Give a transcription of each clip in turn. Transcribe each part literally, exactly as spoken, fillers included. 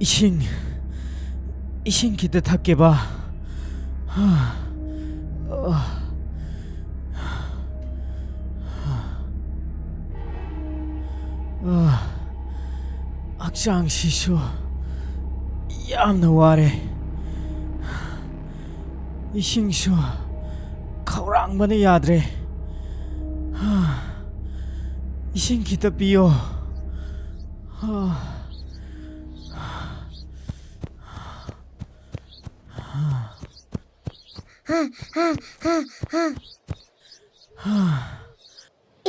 ꯏꯁꯤꯡ, ꯏꯁꯤꯡ ꯈꯤꯇ ꯊꯛꯀꯦꯕ꯫ ꯍꯛꯆꯥꯡꯁꯤꯁꯨ ꯌꯥꯝꯅ ꯋꯥꯔꯦ꯫ ꯏꯁꯤꯡꯁꯨ ꯈꯧꯔꯥꯡꯕꯅ ꯌꯥꯗ꯭ꯔꯦ꯫ ꯏꯁꯤꯡ ꯈꯤꯇ ꯄꯤꯌꯣ꯫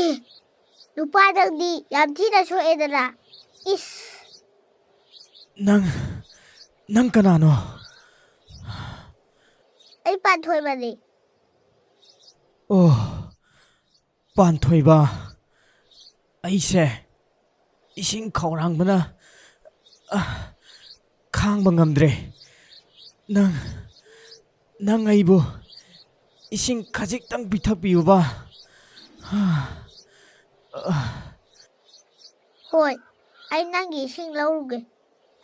ꯑꯦ, ꯅꯨꯄꯥ ꯅꯪꯗꯤ ꯌꯥꯝ ꯊꯤꯅ ꯁꯣꯛꯑꯦꯗꯅ꯫ ꯏꯁ꯫ ꯅꯪ, ꯅꯪ ꯀꯅꯥꯅꯣ? ꯑꯩ ꯄꯥꯟꯊꯣꯏꯕꯅꯤ꯫ ꯑꯣ, ꯄꯥꯟꯊꯣꯏꯕ, ꯑꯩꯁꯦ ꯏꯁꯤꯡ ꯈꯧꯔꯥꯡꯕꯅ, ꯑ, ꯈꯥꯡꯕ ꯉꯝꯗ꯭ꯔꯦ꯫ ꯅꯪ, ꯅꯪ ꯑꯩꯕꯨ ꯏꯁꯤꯡ ꯈꯖꯤꯛꯇꯪ ꯄꯤꯊꯛꯄꯤꯌꯨꯕ꯫ ꯍꯣꯏ, ꯑꯩ ꯅꯪꯒꯤ ꯏꯁꯤꯡ ꯂꯧꯔꯨꯒꯦ꯫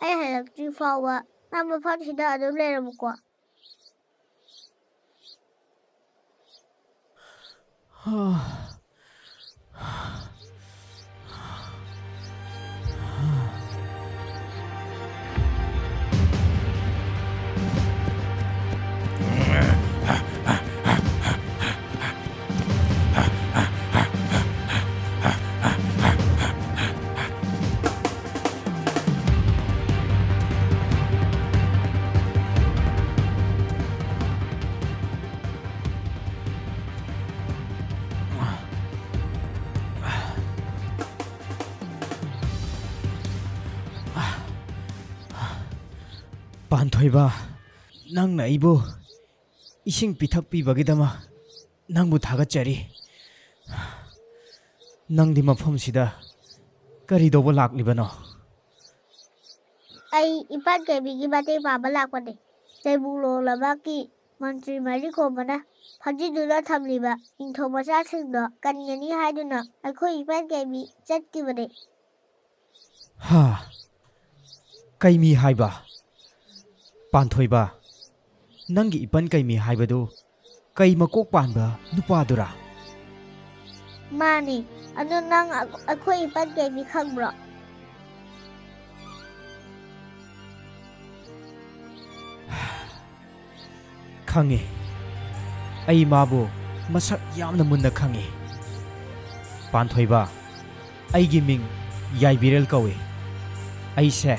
ꯑꯩ ꯍꯜꯂꯛꯇ꯭ꯔꯤ ꯐꯥꯎꯕ ꯅꯪ ꯃꯐꯝꯁꯤꯗ ꯑꯗꯨꯝ ꯂꯩꯔꯝꯃꯨꯀꯣ꯫ ꯄꯥꯟꯊꯣꯏꯕ, ꯅꯪꯅ ꯑꯩꯕꯨ ꯏꯁꯤꯡ ꯄꯤꯊꯛꯄꯤꯕꯒꯤꯗꯃꯛ ꯅꯪꯕꯨ ꯊꯥꯒꯠꯆꯔꯤ꯫ ꯅꯪꯗꯤ ꯃꯐꯝꯁꯤꯗ ꯀꯔꯤ ꯇꯧꯕ ꯂꯥꯛꯂꯤꯕꯅꯣ? ꯑꯩ ꯏꯄꯥꯟ ꯀꯦꯕꯤꯒꯤ ꯃꯇꯦꯡ ꯄꯥꯡꯕ ꯂꯥꯛꯄꯅꯦ꯫ ꯆꯩꯕꯨ ꯂꯣꯂꯕꯒꯤ ꯃꯟꯇ꯭ꯔꯤ ꯃꯔꯤꯈꯣꯝꯕꯅ ꯐꯝꯖꯤꯟꯗꯨꯅ ꯊꯝꯂꯤꯕ ꯅꯤꯡꯊꯧ ꯃꯆꯥꯁꯤꯡꯗꯣ ꯀꯟꯒꯅꯤ ꯍꯥꯏꯗꯨꯅ ꯑꯩꯈꯣꯏ ꯏꯄꯥꯟ ꯀꯦꯕꯤ ꯆꯠꯈꯤꯕꯅꯦ꯫ ꯍꯥ? ꯀꯩꯃꯤ ꯍꯥꯏꯕ? ꯄꯥꯟꯊꯣꯏꯕ, ꯅꯪꯒꯤ ꯏꯄꯟ ꯀꯩꯃꯤ ꯍꯥꯏꯕꯗꯨ ꯀꯩ ꯃꯀꯣꯛ ꯄꯥꯟꯕ ꯅꯨꯄꯥꯗꯨꯔꯥ? ꯃꯥꯅꯤ꯫ ꯑꯗꯨ ꯅꯪ ꯑ-, ꯑꯩꯈꯣꯏ ꯏꯄꯟ ꯀꯩꯃꯤ ꯈꯪꯕ꯭ꯔꯣ? ꯈꯪꯉꯤ꯫ ꯑꯩ ꯃꯥꯕꯨ ꯃꯁꯛ ꯌꯥꯝꯅ ꯃꯨꯟꯅ ꯈꯪꯉꯤ꯫ ꯄꯥꯟꯊꯣꯏꯕ, ꯑꯩꯒꯤ ꯃꯤꯡ ꯌꯥꯏꯕꯤꯔꯦꯜ ꯀꯧꯏ꯫ ꯑꯩꯁꯦ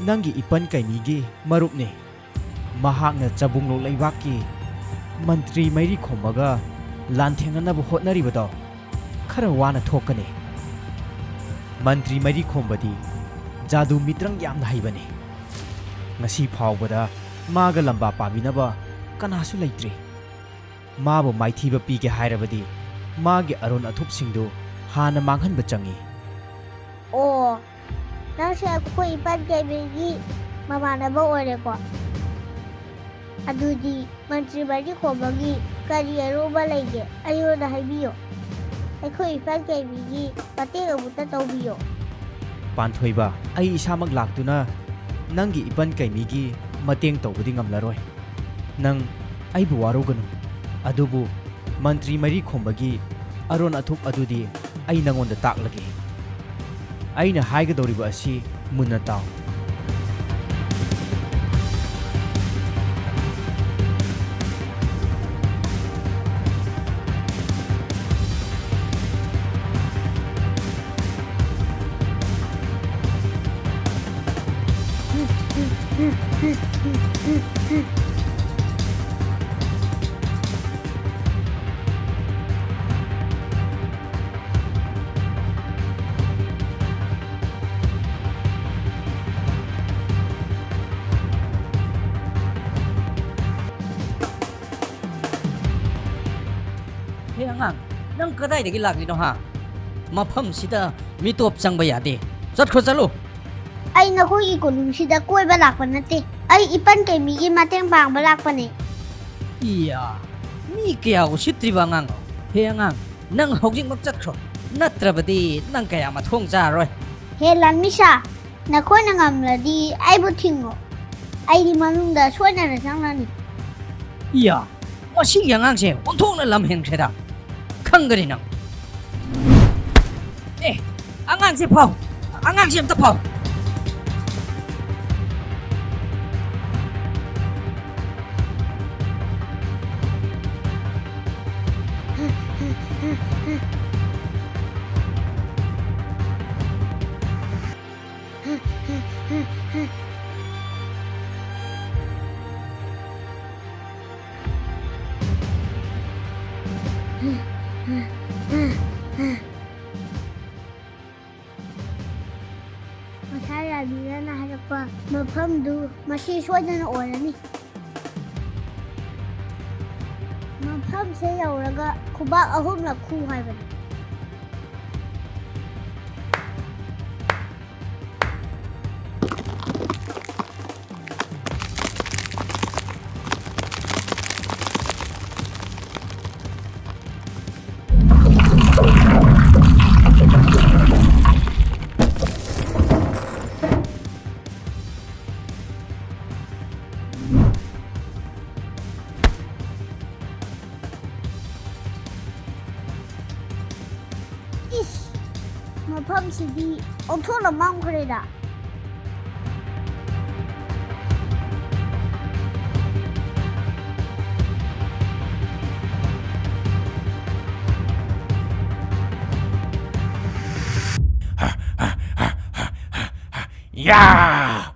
ꯅꯪꯒꯤ ꯏꯄꯟ ꯀꯩꯃꯤꯒꯤ ꯃꯔꯨꯞꯅꯤ꯫ ꯃꯍꯥꯛꯅ ꯆꯕꯨꯡꯂꯣꯛ ꯂꯩꯕꯥꯛꯀꯤ ꯃꯟꯇ꯭ꯔꯤ ꯃꯩꯔꯤꯈꯣꯝꯕꯒ ꯂꯥꯟꯊꯦꯡꯅꯅꯕ ꯍꯣꯠꯅꯔꯤꯕꯗꯣ ꯈꯔ ꯋꯥꯅ ꯊꯣꯛꯀꯅꯤ꯫ ꯃꯟꯇ꯭ꯔꯤ ꯃꯩꯔꯤꯈꯣꯝꯕꯗꯤ ꯖꯥꯗꯨ ꯃꯤꯇ꯭ꯔꯪ ꯌꯥꯝꯅ ꯍꯩꯕꯅꯤ꯫ ꯉꯁꯤ ꯐꯥꯎꯕꯗ ꯃꯥꯒ ꯂꯝꯕꯥ ꯄꯥꯕꯤꯅꯕ ꯀꯅꯥꯁꯨ ꯂꯩꯇ꯭ꯔꯤ꯫ ꯃꯥꯕꯨ ꯃꯥꯏꯊꯤꯕ ꯄꯤꯒꯦ ꯍꯥꯏꯔꯕꯗꯤ ꯃꯥꯒꯤ ꯑꯔꯣꯟ ꯑꯊꯨꯞꯁꯤꯡꯗꯨ ꯍꯥꯟꯅ ꯃꯥꯡꯍꯟꯕ ꯆꯪꯏ꯫ ꯑꯣ, ꯅꯪꯁꯦ ꯑꯩꯈꯣꯏ ꯏꯄꯟ ꯀꯩꯃꯤꯒꯤ ꯃꯃꯥꯟꯅꯕ ꯑꯣꯏꯔꯦꯀꯣ? ꯑꯗꯨꯗꯤ ꯃꯟꯇ꯭ꯔꯤ ꯃꯔꯤꯈꯣꯝꯕꯒꯤ ꯀꯔꯤ ꯑꯔꯨꯕ ꯂꯩꯒꯦ? ꯑꯩꯉꯣꯟꯗ ꯍꯥꯏꯕꯤꯌꯣ꯫ ꯑꯩꯈꯣꯏ ꯏꯄꯟ ꯀꯩꯃꯤꯒꯤ ꯃꯇꯦꯡ ꯑꯃꯨꯛꯇ ꯇꯧꯕꯤꯌꯣ꯫ ꯄꯥꯟꯊꯣꯏꯕ, ꯑꯩ ꯏꯁꯥꯃꯛ ꯂꯥꯛꯇꯨꯅ ꯅꯪꯒꯤ ꯏꯄꯟ ꯀꯩꯃꯤꯒꯤ ꯃꯇꯦꯡ ꯇꯧꯕꯗꯤ ꯉꯝꯂꯔꯣꯏ꯫ ꯅꯪ ꯑꯩꯕꯨ ꯋꯥꯔꯧꯒꯅꯨ꯫ ꯑꯗꯨꯕꯨ ꯃꯟꯇ꯭ꯔꯤ ꯃꯔꯤꯈꯣꯝꯕꯒꯤ ꯑꯔꯣꯟ ꯑꯊꯨꯞ ꯑꯗꯨꯗꯤ ꯑꯩ ꯅꯉꯣꯟꯗ ꯇꯥꯛꯂꯒꯦ꯫ ꯑꯩꯅ ꯍꯥꯏꯒꯗꯧꯔꯤꯕ ꯑꯁꯤ ꯃꯨꯟꯅ ꯇꯥꯎ꯫ ꯍꯦ ꯑꯉꯥꯡ, ꯅꯪ ꯀꯗꯥꯏꯗꯒꯤ ꯂꯥꯛꯂꯤꯅꯣ ꯍꯥ? ꯃꯐꯝꯁꯤꯗ ꯃꯤꯇꯣꯞ ꯆꯪꯕ ꯌꯥꯗꯦ꯫ ꯆꯠꯈ꯭ꯔꯣ, ꯆꯠꯂꯣ꯫ ꯑꯩ ꯅꯈꯣꯏꯒꯤ ꯀꯣꯅꯨꯡꯁꯤꯗ ꯀꯣꯏꯕ ꯂꯥꯛꯄ ꯅꯠꯇꯦ꯫ ꯑꯩ ꯏꯄꯟ ꯀꯩꯃꯤꯒꯤ ꯃꯇꯦꯡ ꯄꯥꯡꯕ ꯂꯥꯛꯄꯅꯦ꯫ ꯏꯌꯥ, ꯃꯤ ꯀꯌꯥ ꯎꯁꯤꯠꯇ꯭ꯔꯤꯕ ꯑꯉꯥꯡꯅꯣ? ꯍꯦ ꯑꯉꯥꯡ, ꯅꯪ ꯍꯧꯖꯤꯛꯃꯛ ꯆꯠꯈ꯭ꯔꯣ, ꯅꯠꯇ꯭ꯔꯕꯗꯤ ꯅꯪ ꯀꯌꯥ ꯃꯊꯣꯡ ꯆꯥꯔꯔꯣꯏ꯫ ꯍꯦ ꯂꯥꯟꯃꯤꯁꯥ, ꯅꯈꯣꯏꯅ ꯉꯝꯂꯗꯤ ꯑꯩꯕꯨ ꯊꯤꯡꯉꯣ꯫ ꯑꯩꯗꯤ ꯃꯅꯨꯡꯗ ꯁꯣꯏꯗꯅ ꯆꯪꯂꯅꯤ꯫ ꯏꯌꯥ, ꯃꯁꯤꯒꯤ ꯑꯉꯥꯡꯁꯦ ꯑꯣꯟꯊꯣꯛꯅ ꯂꯝ ꯍꯦꯟꯈ꯭ꯔꯦꯗ꯫ ꯈꯪꯒꯅꯤ ꯅꯪ꯫ ꯑꯦ, ꯑꯉꯥꯡꯁꯦ ꯐꯥꯎ꯫ ꯑꯉꯥꯡꯁꯦ ꯑꯝꯇ ꯐꯥꯎ꯫ ꯉꯁꯥꯏ ꯔꯥꯅꯤꯅ ꯍꯥꯏꯔꯛꯄ ꯃꯐꯝꯗꯨ ꯃꯁꯤ ꯁꯣꯏꯗꯅ ꯑꯣꯏꯔꯅꯤ꯫ ꯃꯐꯝꯁꯦ ꯌꯧꯔꯒ ꯈꯨꯕꯥꯛ ꯑꯍꯨꯝꯂꯛ ꯈꯨ ꯍꯥꯏꯕꯅꯤ꯫ ꯏꯁ! ꯃꯐꯝꯁꯤꯗꯤ ꯑꯣꯟꯊꯣꯛꯅ ꯃꯝꯈ꯭ꯔꯦꯗ꯫ ꯌꯥ!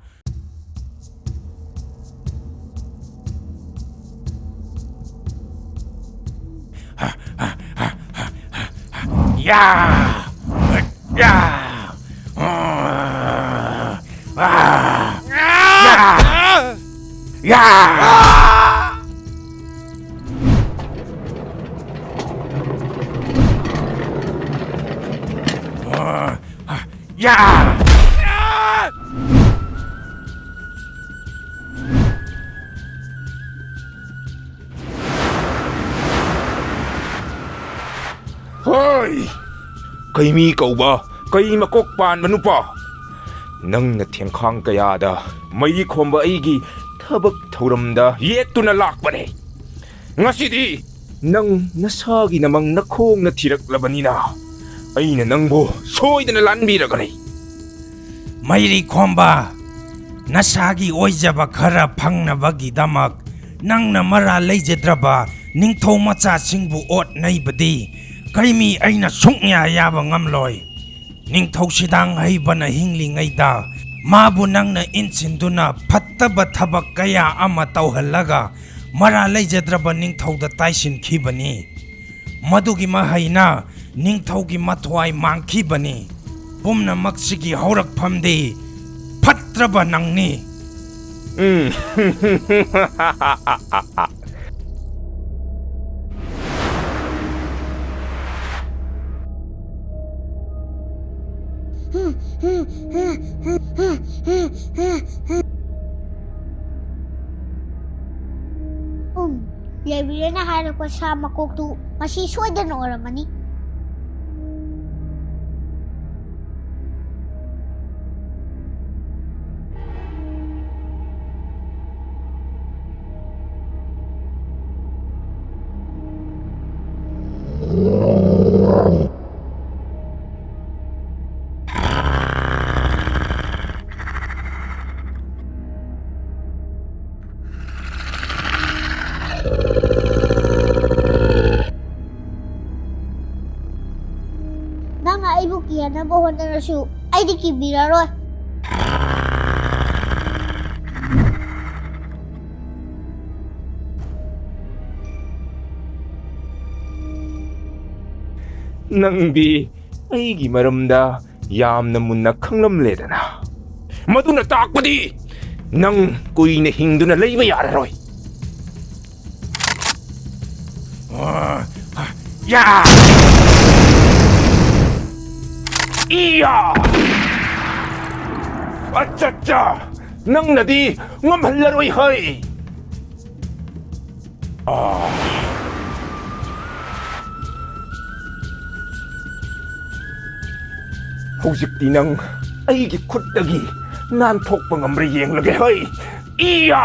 ꯌꯥ! ꯌꯥ! ꯌꯥ! ꯌꯥ! ꯌꯥ! ꯍꯣꯏ! ꯀꯩ ꯃꯤ ꯀꯧꯕ, ꯀꯩ ꯃꯀꯣꯛ ꯄꯥꯟꯕ ꯅꯨꯄꯥ? ꯅꯪꯅ ꯊꯦꯡꯈꯥꯡ ꯀꯌꯥꯗ ꯃꯩꯔꯤ ꯈꯣꯝꯕ ꯑꯩꯒꯤ ꯊꯕꯛ ꯊꯧꯔꯝꯗ ꯌꯦꯠꯇꯨꯅ ꯂꯥꯛꯄꯅꯦ꯫ ꯉꯁꯤꯗꯤ ꯅꯪ ꯅꯁꯥꯒꯤ ꯅꯃꯪ ꯅꯈꯣꯡꯅ ꯊꯤꯔꯛꯂꯕꯅꯤꯅ, ꯑꯩꯅ ꯅꯪꯕꯨ ꯁꯣꯏꯗꯅ ꯂꯥꯟꯕꯤꯔꯒꯅꯤ꯫ ꯃꯩꯔꯤ ꯈꯣꯝꯕ, ꯅꯁꯥꯒꯤ ꯑꯣꯏꯖꯕ ꯈꯔ ꯐꯪꯅꯕꯒꯤꯗꯃꯛ ꯅꯪꯅ ꯃꯔꯥꯜ ꯂꯩꯖꯗ꯭ꯔꯕ ꯅꯤꯡꯊꯧ ꯃꯆꯥꯁꯤꯡꯕꯨ ꯑꯣꯠ ꯅꯩꯕꯗꯤ ꯀꯩꯃꯤ ꯑꯩꯅ ꯁꯨꯡꯌꯥ ꯌꯥꯕ ꯉꯝꯂꯣꯏ꯫ ꯅꯤꯡꯊꯧ ꯁꯤꯗꯥꯡ ꯍꯩꯕꯅ ꯍꯤꯡꯂꯤꯉꯩꯗ ꯃꯥꯕꯨ ꯅꯪꯅ ꯏꯟꯁꯤꯟꯗꯨꯅ ꯐꯠꯇꯕ ꯊꯕꯛ ꯀꯌꯥ ꯑꯃ ꯇꯧꯍꯜꯂꯒ ꯃꯔꯥꯜ ꯂꯩꯖꯗ꯭ꯔꯕ ꯅꯤꯡꯊꯧꯗ ꯇꯥꯏꯁꯤꯟꯈꯤꯕꯅꯤ꯫ ꯃꯗꯨꯒꯤ ꯃꯍꯩꯅ ꯅꯤꯡꯊꯧꯒꯤ ꯃꯊ꯭ꯋꯥꯏ ꯃꯥꯡꯈꯤꯕꯅꯤ꯫ ꯄꯨꯝꯅꯃꯛꯁꯤꯒꯤ ꯍꯧꯔꯛꯐꯝꯗꯤ ꯐꯠꯇ꯭ꯔꯕ ꯅꯪꯅꯤ꯫ ꯎꯝ꯫ ꯎꯝ, ꯂꯥꯏꯕ꯭ꯔꯦꯔꯤꯌꯟꯅ ꯍꯥꯏꯔꯛꯄ ꯁꯥ ꯃꯀꯣꯛꯇꯨ ꯃꯁꯤ ꯁꯣꯏꯗꯅ ꯑꯣꯏꯔꯝꯃꯅꯤ꯫ ꯅꯪꯅ ꯑꯩꯕꯨ ꯀꯤꯍꯟꯅꯕ ꯍꯣꯠꯅꯔꯁꯨ ꯑꯩꯗꯤ ꯀꯤꯕꯤꯔꯔꯣꯏ꯫ ꯅꯪꯗꯤ ꯑꯩꯒꯤ ꯃꯔꯝꯗ ꯌꯥꯝꯅ ꯃꯨꯟꯅ ꯈꯪꯂꯝꯂꯦꯗꯅ꯫ ꯃꯗꯨꯅ ꯇꯥꯛꯄꯗꯤ ꯅꯪ ꯀꯨꯏꯅ ꯍꯤꯡꯗꯨꯅ ꯂꯩꯕ ꯌꯥꯔꯔꯣꯏ꯫ ꯑ, ꯌꯥ! ꯏꯌꯥ! ꯑꯠꯆꯥ, ꯑꯠꯆꯥ! ꯅꯪꯅꯗꯤ ꯉꯝꯍꯜꯂꯔꯣꯏ ꯍꯩ! ꯑꯥ꯫ ꯍꯧꯖꯤꯛꯇꯤ ꯅꯪ ꯑꯩꯒꯤ ꯈꯨꯠꯇꯒꯤ ꯅꯥꯟꯊꯣꯛꯄ ꯉꯝꯕ꯭ꯔꯥ ꯌꯦꯡꯂꯒꯦ꯫ ꯍꯩ! ꯏꯌꯥ!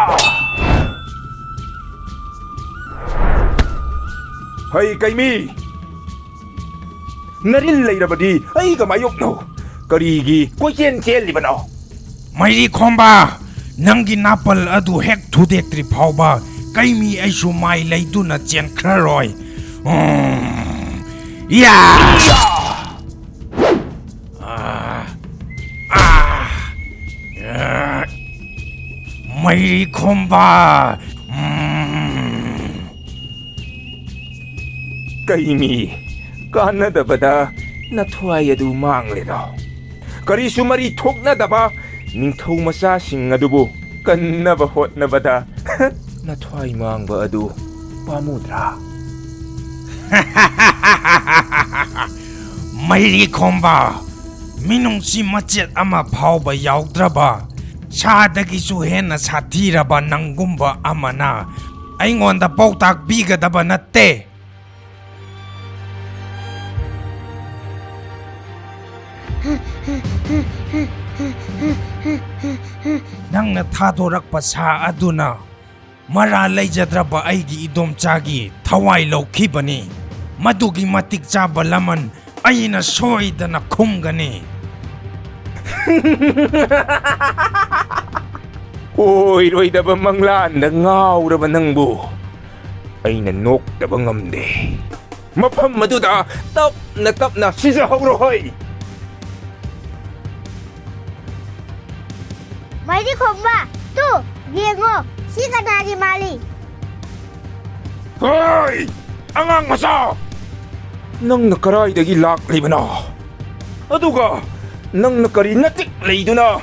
ꯍꯩ, ꯀꯩꯃꯤ! ꯅꯔꯤꯜ ꯂꯩꯔꯕꯗꯤ ꯑꯩꯒ ꯃꯥꯌꯣꯛꯅꯧ꯫ ꯀꯔꯤꯒꯤ ꯀꯣꯏꯆꯦꯟ ꯆꯦꯜꯂꯤꯕꯅꯣ? ꯃꯩꯔꯤ ꯈꯣꯝꯕ, ꯅꯪꯒꯤ ꯅꯥꯄꯜ ꯑꯗꯨ ꯍꯦꯛ ꯊꯨꯗꯦꯛꯇ꯭ꯔꯤ ꯐꯥꯎꯕ ꯀꯩꯃꯤ ꯑꯩꯁꯨ ꯃꯥꯏ ꯂꯩꯗꯨꯅ ꯆꯦꯟꯈ꯭ꯔꯔꯣꯏ꯫ ꯎꯝ, ꯌꯥ! ꯑꯥ, ꯑꯥ, ꯑꯥ, ꯃꯩꯔꯤ ꯈꯣꯝꯕ, ꯎꯝ꯫ ꯀꯩꯃꯤ, ꯀꯥꯟꯅꯗꯕꯗ ꯅꯊ꯭ꯋꯥꯏ ꯑꯗꯨ ꯃꯥꯡꯂꯦꯗꯣ꯫ ꯀꯔꯤꯁꯨ ꯃꯔꯤ ꯊꯣꯛꯅꯗꯕ ꯅꯤꯡꯊꯧ ꯃꯆꯥꯁꯤꯡ ꯑꯗꯨꯕꯨ ꯀꯟꯅꯕ ꯍꯣꯠꯅꯕꯗ ꯅꯊ꯭ꯋꯥꯏ ꯃꯥꯡꯕ ꯑꯗꯨ ꯄꯥꯝꯃꯨꯗ꯭ꯔꯥ? ꯃꯩꯔꯤ ꯈꯣꯝꯕ, ꯃꯤꯅꯨꯡꯁꯤ ꯃꯆꯦꯠ ꯑꯃ ꯐꯥꯎꯕ ꯌꯥꯎꯗ꯭ꯔꯕ, ꯁꯥꯗꯒꯤꯁꯨ ꯍꯦꯟꯅ ꯁꯥꯊꯤꯔꯕ ꯅꯪꯒꯨꯝꯕ ꯑꯃꯅ ꯑꯩꯉꯣꯟꯗ ꯄꯥꯎꯇꯥꯛ ꯄꯤꯒꯗꯕ ꯅꯠꯇꯦ꯫ ꯅꯪꯅ ꯊꯥꯗꯣꯔꯛꯄ ꯁꯥ ꯑꯗꯨꯅ ꯃꯔꯥ ꯂꯩꯖꯗ꯭ꯔꯕ ꯑꯩꯒꯤ ꯏꯗꯣꯝꯆꯥꯒꯤ ꯊꯋꯥꯏ ꯂꯧꯈꯤꯕꯅꯤ꯫ ꯃꯗꯨꯒꯤ ꯃꯇꯤꯛ ꯆꯥꯕ ꯂꯃꯟ ꯑꯩꯅ ꯁꯣꯏꯗꯅ ꯈꯨꯝꯒꯅꯤ꯫ ꯑꯣꯏꯔꯣꯏꯗꯕ ꯃꯪꯂꯥꯟꯗ ꯉꯥꯎꯔꯕ ꯅꯪꯕꯨ ꯑꯩꯅ ꯅꯣꯛꯇꯕ ꯉꯝꯗꯦ꯫ ꯃꯐꯝ ꯑꯗꯨꯗ ꯇꯞꯅ ꯇꯞꯅ ꯁꯤꯖꯍꯧꯔꯣ ꯍꯣꯏ꯫ ꯃꯩꯔꯤ ꯈꯣꯝꯕ, ꯇꯨ, ꯌꯦꯡꯉꯣ, ꯁꯤ ꯀꯅꯥꯒꯤ ꯃꯥꯜꯂꯤ? ꯍꯣꯏ! ꯑꯉꯥꯡ ꯃꯆꯥ! ꯅꯪꯅ ꯀꯗꯥꯏꯗꯒꯤ ꯂꯥꯛꯂꯤꯕꯅꯣ? ꯑꯗꯨꯒ ꯅꯪꯅ ꯀꯔꯤ ꯅꯇꯤꯛ ꯂꯩꯗꯨꯅ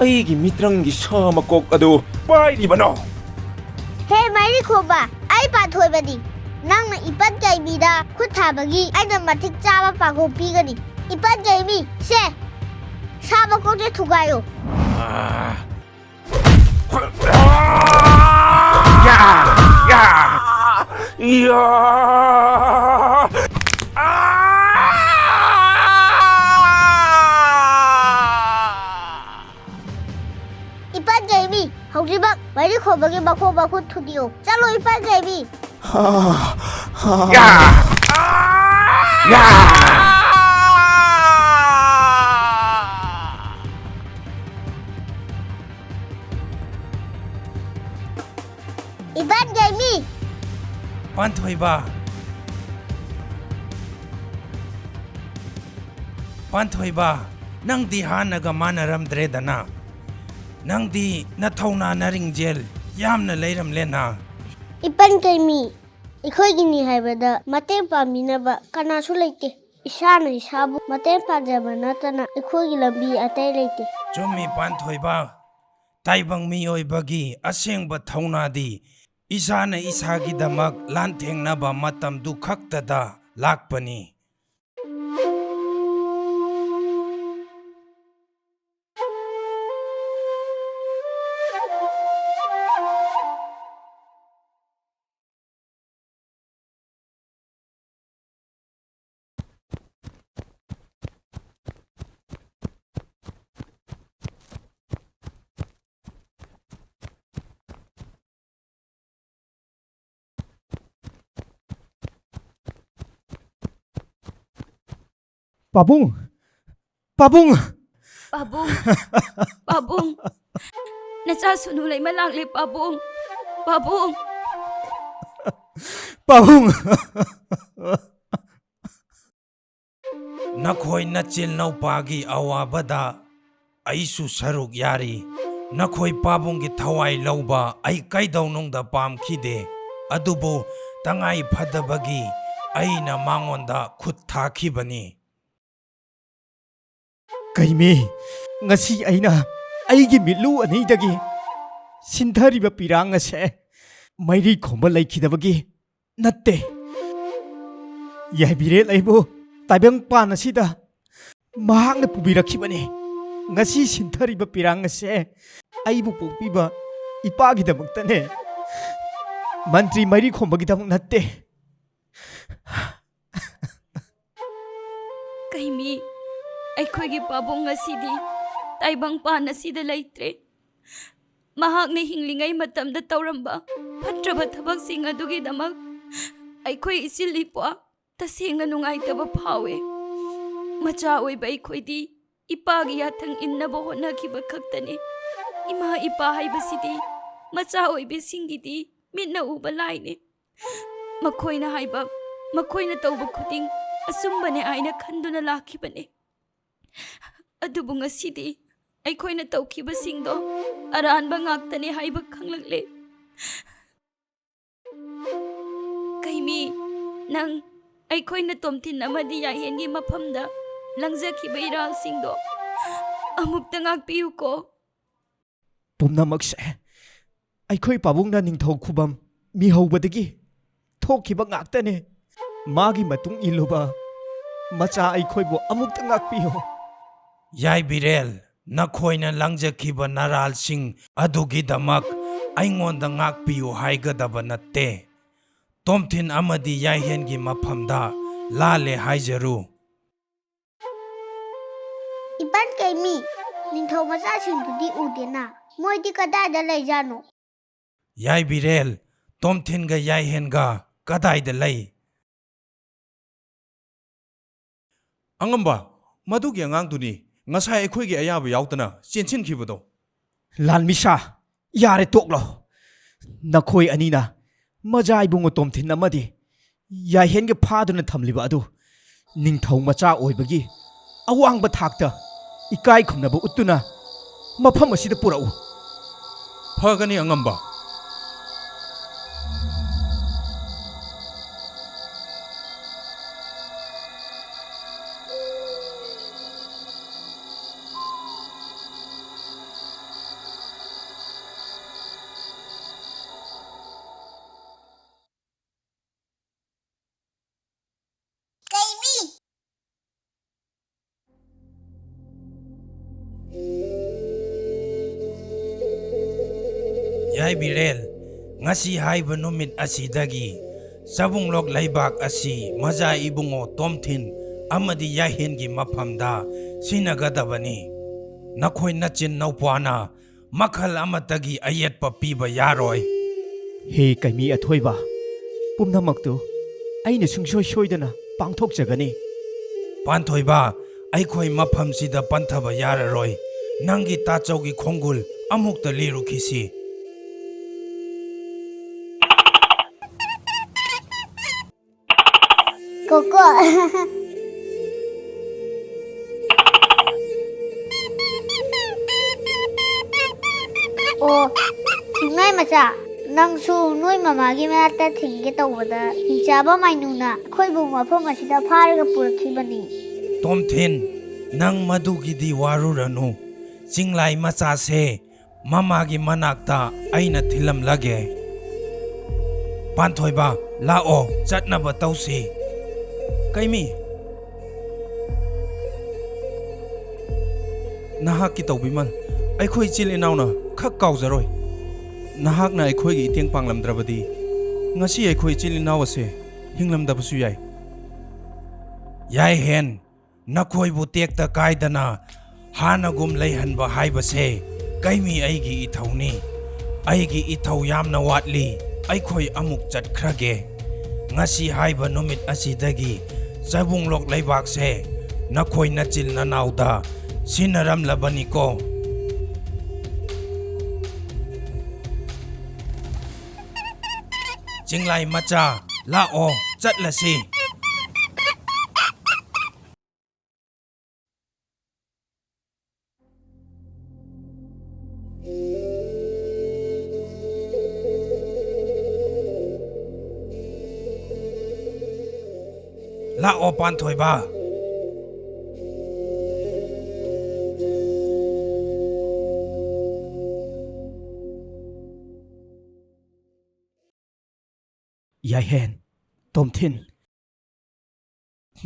ꯑꯩꯒꯤ ꯃꯤꯇ꯭ꯔꯪꯒꯤ ꯁꯥ ꯃꯀꯣꯛ ꯑꯗꯨ ꯄꯥꯏꯔꯤꯕꯅꯣ? ꯍꯦ ꯃꯩꯔꯤ ꯈꯣꯝꯕ, ꯑꯩ ꯄꯥꯟꯊꯣꯏꯕꯅꯤ꯫ ꯅꯪꯅ ꯏꯄꯠ ꯀꯩꯕꯤꯗ ꯈꯨꯠ ꯊꯥꯕꯒꯤ ꯑꯩꯅ ꯃꯇꯤꯛ ꯆꯥꯕ ꯄꯥꯡꯒꯣ ꯄꯤꯒꯅꯤ꯫ ꯏꯄꯠ ꯀꯩꯕꯤ, ꯁꯦ, ꯁꯥ ꯃꯀꯣꯛꯁꯦ ꯊꯨꯒꯥꯏꯌꯣ꯫ ꯑꯥ꯫ ꯌꯥ! ꯌꯥ! ꯌꯥ! ꯑꯥ! ꯃꯔꯤꯈꯣꯝꯕꯒꯤ ꯃꯈꯣꯡ ꯃꯈꯨꯠ ꯊꯨꯗꯦꯛꯎ꯫ ꯆꯠꯂꯣ, ꯏꯄꯥꯟ ꯀꯩꯃꯤ꯫ ꯏꯄꯥꯟ ꯀꯩꯃꯤ꯫ ꯄꯥꯟꯊꯣꯏꯕ꯫ ꯄꯥꯟꯊꯣꯏꯕ, ꯅꯪꯗꯤ ꯍꯥꯟꯅꯒ ꯃꯥꯟꯅꯔꯝꯗ꯭ꯔꯦꯗꯅ꯫ ꯅꯪꯗꯤ ꯅꯊꯧꯅꯥ ꯅꯔꯤꯡꯖꯦꯜ ꯌꯥꯝꯅ ꯂꯩꯔꯝꯂꯦꯅ꯫ ꯏꯄꯥꯟ ꯀꯩꯃꯤ, ꯑꯩꯈꯣꯏꯒꯤꯅꯤ ꯍꯥꯏꯕꯗ ꯃꯇꯦꯡ ꯄꯥꯡꯕꯤꯅꯕ ꯀꯅꯥꯁꯨ ꯂꯩꯇꯦ꯫ ꯏꯁꯥꯅ ꯏꯁꯥꯕꯨ ꯃꯇꯦꯡ ꯄꯥꯡꯖꯕ ꯅꯠꯇꯅ ꯑꯩꯈꯣꯏꯒꯤ ꯂꯝꯕꯤ ꯑꯇꯩ ꯂꯩꯇꯦ꯫ ꯆꯨꯝꯃꯤ ꯄꯥꯟꯊꯣꯏꯕ, ꯇꯥꯏꯕꯪ ꯃꯤꯑꯣꯏꯕꯒꯤ ꯑꯁꯦꯡꯕ ꯊꯧꯅꯥꯗꯤ ꯏꯁꯥꯅ ꯏꯁꯥꯒꯤꯗꯃꯛ ꯂꯥꯟꯊꯦꯡꯅꯕ ꯃꯇꯝꯗꯨ ꯈꯛꯇꯗ ꯂꯥꯛꯄꯅꯤ꯫ ꯄꯥꯕꯨꯡ! ꯄꯥꯕꯨꯡ! ꯄꯥꯕꯨꯡ! ꯄꯥꯕꯨꯡ! ꯅꯆꯥ ꯁꯨꯅꯨ ꯂꯩꯃ ꯂꯥꯛꯂꯦ, ꯄꯥꯕꯨꯡ! ꯄꯥꯕꯨꯡ! ꯄꯥꯕꯨꯡ! ꯅꯈꯣꯏ ꯅꯆꯤꯜ ꯅꯧꯄꯥꯒꯤ ꯑꯋꯥꯕꯗ ꯑꯩꯁꯨ ꯁꯔꯨꯛ ꯌꯥꯔꯤ꯫ ꯅꯈꯣꯏ ꯄꯥꯕꯨꯡꯒꯤ ꯊꯋꯥꯏ ꯂꯧꯕ ꯑꯩ ꯀꯩꯗꯧꯅꯨꯡꯗ ꯄꯥꯝꯈꯤꯗꯦ꯫ ꯑꯗꯨꯕꯨ ꯇꯉꯥꯏ ꯐꯗꯕꯒꯤ ꯑꯩꯅ ꯃꯉꯣꯟꯗ ꯈꯨꯠ ꯊꯥꯈꯤꯕꯅꯤ꯫ ꯀꯩꯃꯤ, ꯉꯁꯤ ꯑꯩꯅ ꯑꯩꯒꯤ ꯃꯤꯠꯂꯨ ꯑꯅꯤꯗꯒꯤ ꯁꯤꯟꯊꯔꯤꯕ ꯄꯤꯔꯥꯡ ꯑꯁꯦ ꯃꯩꯔꯤ ꯈꯣꯝꯕ ꯂꯩꯈꯤꯗꯕꯒꯤ ꯅꯠꯇꯦ꯫ ꯌꯥꯏꯕꯤꯔꯦꯜ ꯑꯩꯕꯨ ꯇꯥꯏꯕꯪꯄꯥꯟ ꯑꯁꯤꯗ ꯃꯍꯥꯛꯅ ꯄꯨꯕꯤꯔꯛꯈꯤꯕꯅꯤ꯫ ꯉꯁꯤ ꯁꯤꯟꯊꯔꯤꯕ ꯄꯤꯔꯥꯡ ꯑꯁꯦ ꯑꯩꯕꯨ ꯄꯣꯛꯄꯤꯕ ꯏꯄꯥꯒꯤꯗꯃꯛꯇꯅꯦ, ꯃꯟꯇ꯭ꯔꯤ ꯃꯩꯔꯤ ꯈꯣꯝꯕꯒꯤꯗꯃꯛ ꯅꯠꯇꯦ꯫ ꯀꯩꯃꯤ, ꯑꯩꯈꯣꯏꯒꯤ ꯄꯥꯕꯨꯡ ꯉꯁꯤꯗꯤ ꯇꯥꯏꯕꯪꯄꯥꯟ ꯑꯁꯤꯗ ꯂꯩꯇ꯭ꯔꯦ꯫ ꯃꯍꯥꯛꯅ ꯍꯤꯡꯂꯤꯉꯩ ꯃꯇꯝꯗ ꯇꯧꯔꯝꯕ ꯐꯠꯇ꯭ꯔꯕ ꯊꯕꯛꯁꯤꯡ ꯑꯗꯨꯒꯤꯗꯃꯛ ꯑꯩꯈꯣꯏ ꯏꯆꯤꯜ ꯏꯄ꯭ꯋꯥ ꯇꯁꯦꯡꯅ ꯅꯨꯡꯉꯥꯏꯇꯕ ꯐꯥꯎꯏ꯫ ꯃꯆꯥ ꯑꯣꯏꯕ ꯑꯩꯈꯣꯏꯗꯤ ꯏꯄꯥꯒꯤ ꯌꯥꯊꯪ ꯏꯟꯅꯕ ꯍꯣꯠꯅꯈꯤꯕ ꯈꯛꯇꯅꯤ꯫ ꯏꯃꯥ ꯏꯄꯥ ꯍꯥꯏꯕꯁꯤꯗꯤ ꯃꯆꯥ ꯑꯣꯏꯕꯤꯁꯤꯡꯒꯤꯗꯤ ꯃꯤꯠꯅ ꯎꯕ ꯂꯥꯏꯅꯤ꯫ ꯃꯈꯣꯏꯅ ꯍꯥꯏꯕ, ꯃꯈꯣꯏꯅ ꯇꯧꯕ ꯈꯨꯗꯤꯡ ꯑꯆꯨꯝꯕꯅꯦ ꯍꯥꯏꯅ ꯈꯟꯗꯨꯅ ꯂꯥꯛꯈꯤꯕꯅꯤ꯫ ꯑꯗꯨꯕꯨ ꯉꯁꯤꯗꯤ ꯑꯩꯈꯣꯏꯅ ꯇꯧꯈꯤꯕꯁꯤꯡꯗꯣ ꯑꯔꯥꯟꯕ ꯉꯥꯛꯇꯅꯦ ꯍꯥꯏꯕ ꯈꯪꯂꯛꯂꯦ꯫ ꯀꯩꯃꯤ, ꯅꯪ ꯑꯩꯈꯣꯏꯅ ꯇꯣꯝꯊꯤꯟ ꯑꯃꯗꯤ ꯌꯥꯏꯍꯦꯟꯒꯤ ꯃꯐꯝꯗ ꯂꯪꯖꯈꯤꯕ ꯏꯔꯥꯜꯁꯤꯡꯗꯣ ꯑꯃꯨꯛꯇ ꯉꯥꯛꯄꯤꯌꯨꯀꯣ꯫ ꯄꯨꯝꯅꯃꯛꯁꯦ ꯑꯩꯈꯣꯏ ꯄꯥꯕꯨꯡꯅ ꯅꯤꯡꯊꯧ ꯈꯨꯕꯝ ꯃꯤꯍꯧꯕꯗꯒꯤ ꯊꯣꯛꯈꯤꯕ ꯉꯥꯛꯇꯅꯦ꯫ ꯃꯥꯒꯤ ꯃꯇꯨꯡ ꯏꯜꯂꯨꯕ ꯃꯆꯥ ꯑꯩꯈꯣꯏꯕꯨ ꯑꯃꯨꯛꯇ ꯉꯥꯛꯄꯤꯌꯨ꯫ ꯌꯥꯏꯕꯤꯔꯦꯜ, ꯅꯈꯣꯏꯅ ꯂꯪꯖꯈꯤꯕ ꯅꯔꯥꯜꯁꯤꯡ ꯑꯗꯨꯒꯤꯗꯃꯛ ꯑꯩꯉꯣꯟꯗ ꯉꯥꯛꯄꯤꯌꯨ ꯍꯥꯏꯒꯗꯕ ꯅꯠꯇꯦ꯫ ꯇꯣꯝꯊꯤꯟ ꯑꯃꯗꯤ ꯌꯥꯏꯍꯦꯟꯒꯤ ꯃꯐꯝꯗ ꯂꯥꯜꯂꯦ ꯍꯥꯏꯖꯔꯨ꯫ ꯏꯕꯥꯟ ꯀꯩꯃꯤ, ꯅꯤꯡꯊꯧ ꯃꯆꯥꯁꯤꯡꯗꯨꯗꯤ ꯎꯗꯦꯅ꯫ ꯃꯣꯏꯗꯤ ꯀꯗꯥꯏꯗ ꯂꯩꯖꯥꯠꯅꯣ? ꯌꯥꯏꯕꯤꯔꯦꯜ, ꯇꯣꯝꯊꯤꯟꯒ ꯌꯥꯏꯍꯦꯟꯒ ꯀꯗꯥꯏꯗ ꯂꯩ? ꯑꯉꯝꯕ, ꯃꯗꯨꯒꯤ ꯑꯉꯥꯡꯗꯨꯅꯤ ꯉꯁꯥꯏ ꯑꯩꯈꯣꯏꯒꯤ ꯑꯌꯥꯕ ꯌꯥꯎꯗꯅ ꯆꯦꯟꯁꯤꯟꯈꯤꯕꯗꯣ꯫ ꯂꯥꯟꯃꯤꯁꯥ, ꯌꯥꯔꯦ, ꯇꯣꯛꯂꯣ꯫ ꯅꯈꯣꯏ ꯑꯅꯤꯅ ꯃꯖꯥ ꯏꯕꯨꯡꯉꯣ ꯇꯣꯝꯊꯤꯟ ꯑꯃꯗꯤ ꯌꯥꯏꯍꯦꯟꯒ ꯐꯥꯗꯨꯅ ꯊꯝꯂꯤꯕ ꯑꯗꯨ ꯅꯤꯡꯊꯧ ꯃꯆꯥ ꯑꯣꯏꯕꯒꯤ ꯑꯋꯥꯡꯕ ꯊꯥꯛꯇ ꯏꯀꯥꯏ ꯈꯨꯝꯅꯕ ꯎꯠꯇꯨꯅ ꯃꯐꯝ ꯑꯁꯤꯗ ꯄꯨꯔꯛꯎ꯫ ꯐꯒꯅꯤ ꯑꯉꯝꯕ꯫ ꯀꯩꯃꯤ꯫ ꯌꯥꯏꯕꯤꯔꯦꯜ, ꯉꯁꯤ ꯍꯥꯏꯕ ꯅꯨꯃꯤꯠ ꯑꯁꯤꯗꯒꯤ ꯆꯕꯨꯡꯂꯣꯛ ꯂꯩꯕꯥꯛ ꯑꯁꯤ ꯃꯖꯥ ꯏꯕꯨꯡꯉꯣ ꯇꯣꯝꯊꯤꯟ ꯑꯃꯗꯤ ꯌꯥꯏꯍꯦꯟꯒꯤ ꯃꯐꯝꯗ ꯁꯤꯟꯅꯒꯗꯕꯅꯤ꯫ ꯅꯈꯣꯏ ꯅꯆꯤꯟ ꯅꯧꯄꯥꯅ ꯃꯈꯜ ꯑꯃꯠꯇꯒꯤ ꯑꯌꯦꯠꯄ ꯄꯤꯕ ꯌꯥꯔꯣꯏ꯫ ꯍꯦ ꯀꯩꯃꯤ ꯑꯊꯣꯏꯕ, ꯄꯨꯝꯅꯃꯛꯇꯨ ꯑꯩꯅ ꯁꯨꯡꯁꯣꯏ ꯁꯣꯏꯗꯅ ꯄꯥꯡꯊꯣꯛꯆꯒꯅꯤ꯫ ꯄꯥꯟꯊꯣꯏꯕ, ꯑꯩꯈꯣꯏ ꯃꯐꯝꯁꯤꯗ ꯄꯟꯊꯕ ꯌꯥꯔꯔꯣꯏ꯫ ꯅꯪꯒꯤ ꯇꯥꯆꯧꯒꯤ ꯈꯣꯡꯒꯨꯜ ꯑꯃꯨꯛꯇ ꯂꯤꯔꯨꯈꯤꯁꯤ꯫ ꯀꯣꯀꯣ꯫ ꯑꯣ, ꯊꯤꯡꯉꯥꯏ ꯃꯆꯥ, ꯅꯪꯁꯨ ꯅꯣꯏ ꯃꯃꯥꯒꯤ ꯃꯅꯥꯛꯇ ꯊꯤꯟꯒꯦ ꯇꯧꯕꯗ ꯍꯤꯡꯆꯥꯕ ꯃꯥꯏꯅꯨꯅ ꯑꯩꯈꯣꯏꯕꯨ ꯃꯐꯝ ꯑꯁꯤꯗ ꯐꯥꯔꯒ ꯄꯨꯔꯛꯈꯤꯕꯅꯤ꯫ ꯇꯣꯝꯊꯤꯟ, ꯅꯪ ꯃꯗꯨꯒꯤꯗꯤ ꯋꯥꯔꯨꯔꯅꯨ꯫ ꯆꯤꯡꯂꯥꯏ ꯃꯆꯥꯁꯦ ꯃꯃꯥꯒꯤ ꯃꯅꯥꯛꯇ ꯑꯩꯅ ꯊꯤꯜꯂꯝꯂꯒꯦ꯫ ꯄꯥꯟꯊꯣꯏꯕ, ꯂꯥꯛꯑꯣ, ꯆꯠꯅꯕ ꯇꯧꯁꯤ꯫ ꯀꯩꯃꯤ, ꯅꯍꯥꯛꯀꯤ ꯇꯧꯕꯤꯃꯜ ꯑꯩꯈꯣꯏ ꯏꯆꯤꯜ ꯏꯅꯥꯎꯅ ꯈꯛ ꯀꯥꯎꯖꯔꯣꯏ꯫ ꯅꯍꯥꯛꯅ ꯑꯩꯈꯣꯏꯒꯤ ꯏꯇꯦꯡ ꯄꯥꯡꯂꯝꯗ꯭ꯔꯕꯗꯤ ꯉꯁꯤ ꯑꯩꯈꯣꯏ ꯏꯆꯤꯜ ꯏꯅꯥꯎ ꯑꯁꯦ ꯍꯤꯡꯂꯝꯗꯕꯁꯨ ꯌꯥꯏ꯫ ꯌꯥꯏꯍꯦꯟ, ꯅꯈꯣꯏꯕꯨ ꯇꯦꯛꯇ ꯀꯥꯏꯗꯅ ꯍꯥꯟꯅꯒꯨꯝ ꯂꯩꯍꯟꯕ ꯍꯥꯏꯕꯁꯦ ꯀꯩꯃꯤ ꯑꯩꯒꯤ ꯏꯊꯧꯅꯤ꯫ ꯑꯩꯒꯤ ꯏꯊꯧ ꯌꯥꯝꯅ ꯋꯥꯠꯂꯤ꯫ ꯑꯩꯈꯣꯏ ꯑꯃꯨꯛ ꯆꯠꯈ꯭ꯔꯒꯦ꯫ ꯉꯁꯤ ꯍꯥꯏꯕ ꯅꯨꯃꯤꯠ ꯑꯁꯤꯗꯒꯤ ꯆꯥꯏꯕꯨꯡꯂꯣꯛ ꯂꯩꯕꯥꯛꯁꯦ ꯅꯈꯣꯏ ꯅꯆꯤꯜ ꯅꯅꯥꯎꯗ ꯁꯤꯟꯅꯔꯝꯂꯕꯅꯤꯀꯣ꯫ ꯆꯤꯡꯂꯥꯏ ꯃꯆꯥ, ꯂꯥꯛꯑꯣ, ꯆꯠꯂꯁꯤ꯫ ꯂꯥꯛꯑꯣ, ꯄꯥꯟꯊꯣꯏꯕ꯫ ꯌꯥꯏꯍꯦꯟ, ꯇꯣꯝꯊꯤꯟ,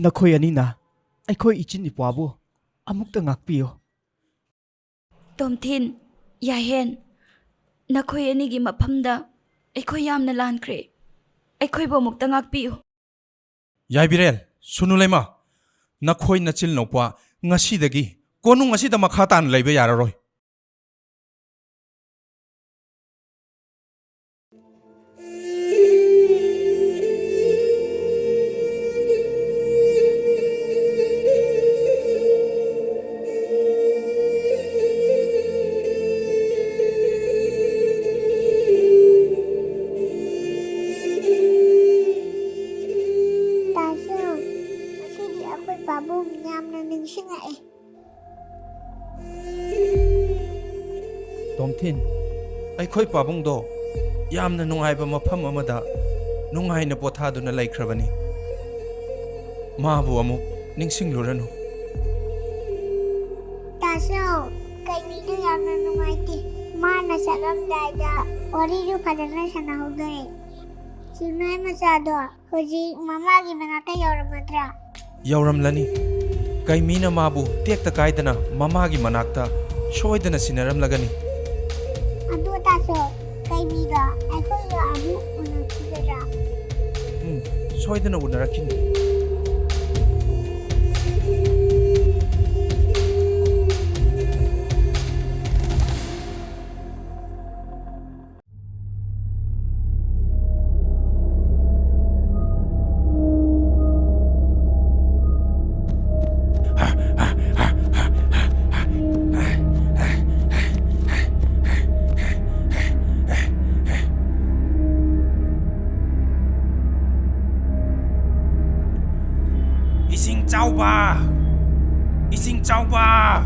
ꯅꯈꯣꯏ ꯑꯅꯤꯅ ꯑꯩꯈꯣꯏ ꯏꯆꯤꯟ ꯏꯄ꯭ꯋꯥꯕꯨ ꯑꯃꯨꯛꯇ ꯉꯥꯛꯄꯤꯌꯨ꯫ ꯇꯣꯝꯊꯤꯟ, ꯌꯥꯏꯍꯦꯟ, ꯅꯈꯣꯏ ꯑꯅꯤꯒꯤ ꯃꯐꯝꯗ ꯑꯩꯈꯣꯏ ꯌꯥꯝꯅ ꯂꯥꯟꯈ꯭ꯔꯦ꯫ ꯑꯩꯈꯣꯏꯕꯨ ꯑꯃꯨꯛꯇ ꯉꯥꯛꯄꯤꯌꯨ꯫ ꯌꯥꯏꯕꯤꯔꯦꯜ, ꯁꯨꯅꯨ ꯂꯩꯃ, ꯅꯈꯣꯏ ꯅꯆꯤꯜ ꯅꯧꯄ꯭ꯋꯥ ꯉꯁꯤꯗꯒꯤ ꯀꯣꯅꯨꯡ ꯑꯁꯤꯗ ꯃꯈꯥ ꯇꯥꯅ ꯂꯩꯕ ꯌꯥꯔꯔꯣꯏ꯫ ꯄꯥꯕꯨꯡ ꯌꯥꯝꯅ ꯅꯤꯡꯁꯤꯡꯉꯛꯑꯦ꯫ ꯇꯣꯝꯊꯤꯟ, ꯑꯩꯈꯣꯏ ꯄꯥꯕꯨꯡꯗꯣ ꯌꯥꯝꯅ ꯅꯨꯡꯉꯥꯏꯕ ꯃꯐꯝ ꯑꯃꯗ ꯅꯨꯡꯉꯥꯏꯅ ꯄꯣꯊꯥꯗꯨꯅ ꯂꯩꯈ꯭ꯔꯕꯅꯤ꯫ ꯃꯥꯕꯨ ꯑꯃꯨꯛ ꯅꯤꯡꯁꯤꯡꯂꯨꯔꯅꯨ꯫ ꯇꯥꯁꯣ, ꯀꯩꯃꯤꯗꯨ ꯌꯥꯝꯅ ꯅꯨꯡꯉꯥꯏꯇꯦ꯫ ꯃꯥꯅ ꯆꯠꯂꯝꯗꯥꯏꯗ ꯋꯥꯔꯤꯁꯨ ꯐꯖꯅ ꯁꯥꯟꯅꯍꯧꯗ꯭ꯔꯦ꯫ ꯁꯤꯡꯅꯣꯏ ꯃꯆꯥꯗꯣ ꯍꯧꯖꯤꯛ ꯃꯃꯥꯒꯤ ꯃꯅꯥꯛꯇ ꯌꯧꯔꯝꯃꯗ꯭ꯔꯥ? ꯌꯧꯔꯝꯂꯅꯤ꯫ ꯀꯩꯃꯤꯅ ꯃꯥꯕꯨ ꯇꯦꯛꯇ ꯀꯥꯏꯗꯅ ꯃꯃꯥꯒꯤ ꯃꯅꯥꯛꯇ ꯁꯣꯏꯗꯅ ꯁꯤꯟꯅꯔꯝꯂꯒꯅꯤ꯫ ꯑꯗꯨ ꯇꯥꯁꯣ, ꯀꯩꯃꯤꯒ ꯑꯩꯈꯣꯏꯒ ꯑꯃꯨꯛ ꯎꯅꯈꯤꯒꯗ꯭ꯔꯥ? ꯎꯝ, ꯁꯣꯏꯗꯅ ꯎꯅꯔꯛꯈꯤꯅꯤ꯫ ꯏꯁꯤꯡ ꯆꯥꯎꯕ! ꯏꯁꯤꯡ ꯆꯥꯎꯕ!